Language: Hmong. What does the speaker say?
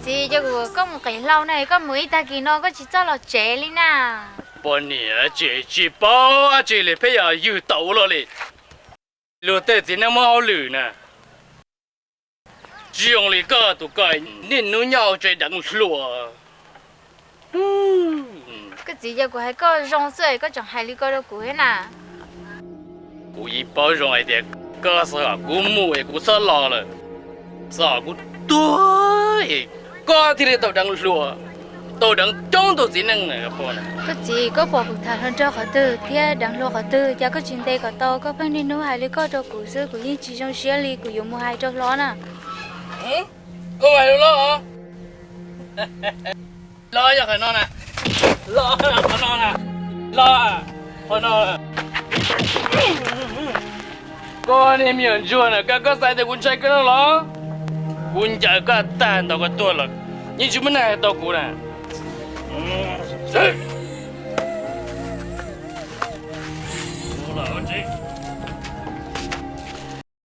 Txiv, yog koj mus qis hlau na, koj mus ib tag kis no koj tsis txawj los tsev li na. Poj niam tsis, tsis paub dab tsi li, pheej yog ywg tau ua luaj li. Luag tej txiv neej muaj hauj lwm na. Tsis zoo li koj tus ko, niaj hnub nyob hauv tsev deev hluas. Koj txiv, yog kuv hais koj zoo xwb koj tseem hais li ko rau kuv thiab na. Kuv yeej paub zoo hais tias koj xav kom kuv mus es kuv txhob los lawm, xav kom kuv tuag es koj thiaj li tau deev hluas, tau deev coob tus txiv neej. Koj txiv, koj pom kuv tham hluas nraug qhov twg thiab deev hluas qhov twg, cas koj tsis ntes kom tau, koj pheej niaj hnub hais li koj rau kuv xwb, kuv yeej tsis zoo siab li, kuv yuav mus hais rau hlob na. Koj hais rau hlob? Los yog qhov no na, los qhov no na, los qhov no. Koj niag me nyuam ntsuag na, koj xav tias kuv ntshai koj no los? Kuv ncaws koj tag ntaus koj tuag los yeej tsis muaj neeg hais tau kuv na.